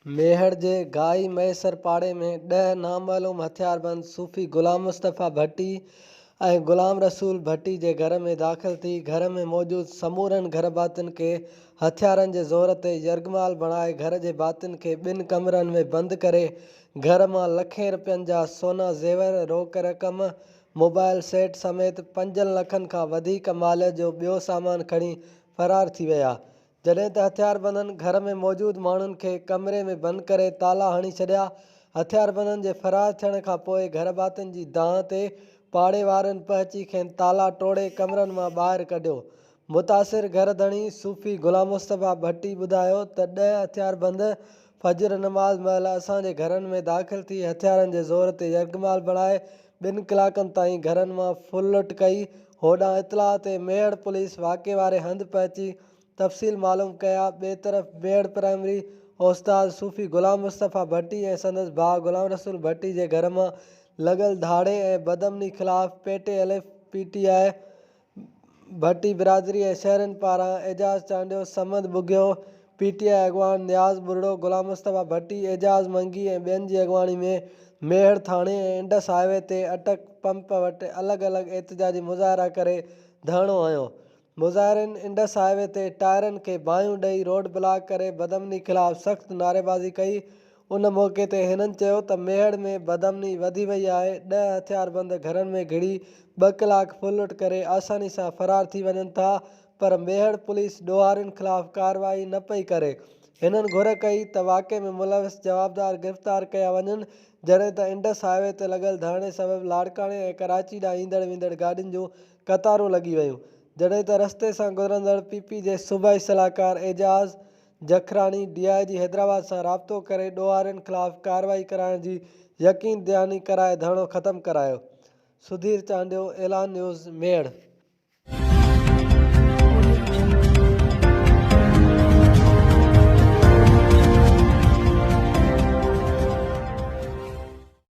ميهڙ جي گاهي مهيسر پاڙي ۾ ڏهه نامعلوم هٿياربند صوفي غلام مصطفيٰ ڀٽي ۽ غلام رسول ڀٽي جي گهر ۾ داخل ٿي گهر ۾ موجود سمورن گهرڀاتين کي هٿيارن جي زور تي يرغمال بڻائي گهر جي ڀاتين کي ٻن ڪمرن ۾ بند ڪري گهر مان لکين رپين جا سونا زيور، روڪ رقم، موبائل سيٽ سميت پنجن لکن کان وڌيڪ ماليت جو ٻيو سامان کڻي فرار ٿي ويا. جڏهن ته هٿياربندن گهر ۾ موجود ماڻهن کي ڪمري ۾ بند ڪري تالا هڻي ڇڏيا، هٿياربندن جي فرار ٿيڻ کانپوء گهرڀاتين جي دانهن تي پاڙي وارن پهچي کين تالا ٽوڙي ڪمرن مان ٻاهر ڪڍيو. متاثر گهر ڌڻي صوفي غلام مصطفيٰ ڀٽي ٻڌايو ته ڏهه هٿياربند فجر نماز مهل اسان جي گهرن ۾ داخل ٿي هٿيارن جي زور تي يرغمال بڻائي ٻن ڪلاڪن تائين گهرن مان ڦرلٽ ڪئي، هوڏانهن اطلاع تي ميهڙ پوليس واقعي واري هنڌ پهچي تفصيل معلوم ڪيا، ٻئي طرف ميهڙ پرائمري استاد صوفي غلام مصطفيٰ ڀٽي ۽ سندس ڀاء غلام رسول ڀٽي جي گهر مان لڳل ڌاڙي ۽ بدامني خلاف P T L P T I Bhatti برادري ۽ شهرين پاران اعجاز چانڊيو، صمد ٻگهيو، پي ٽي آء اڳواڻ نياز ٻرڙو، غلام مصطفيٰ ڀٽي، اعجاز منگي ۽ ٻين جي اڳواڻي ۾ ميهڙ ٿاڻي ۽ انڊس هاء وي تي اٽڪ پمپ وٽ الڳ الڳ احتجاجي مظاهرا ڪري ڌرڻو هنيو. مظاهرين انڊس هاء وي تي ٽائرن کي باهيون ڏئي روڊ بلاڪ ڪري بدامني خلاف سخت نعريبازي ڪئي. ان موقعي تي هنن چيو ته ميهڙ ۾ بدامني وڌي وئي آهي، ڏهه هٿياربند گهرن ۾ گهڙي ٻه ڪلاڪ ڦرلٽ ڪري آساني سان فرار ٿي وڃن ٿا پر ميهڙ پوليس ڏوهارين خلاف ڪارروائي نه پئي ڪري. هنن گهر ڪئي ته واقعي ۾ ملوث جوابدار گرفتار ڪيا وڃن جڏهن ته انڊس هاء وي تي لڳل ڌرڻي سبب لاڙڪاڻي ۽ ڪراچي ڏانهن ايندڙ ويندڙ گاڏين جون قطارون لڳي ويون جڏهن ته رستي سان گذرندڙ پي پي جي صوبائي صلاحڪار اعجاز جکراڻي ڊي I جي حيدرآباد سان رابطو ڪري ڏوهارين خلاف ڪارروائي ڪرائڻ جي يقين دهاني ڪرائي ڌرڻو ختم ڪرايو. سڌير چانڊيو، اعلان نيوز، ميهڙ.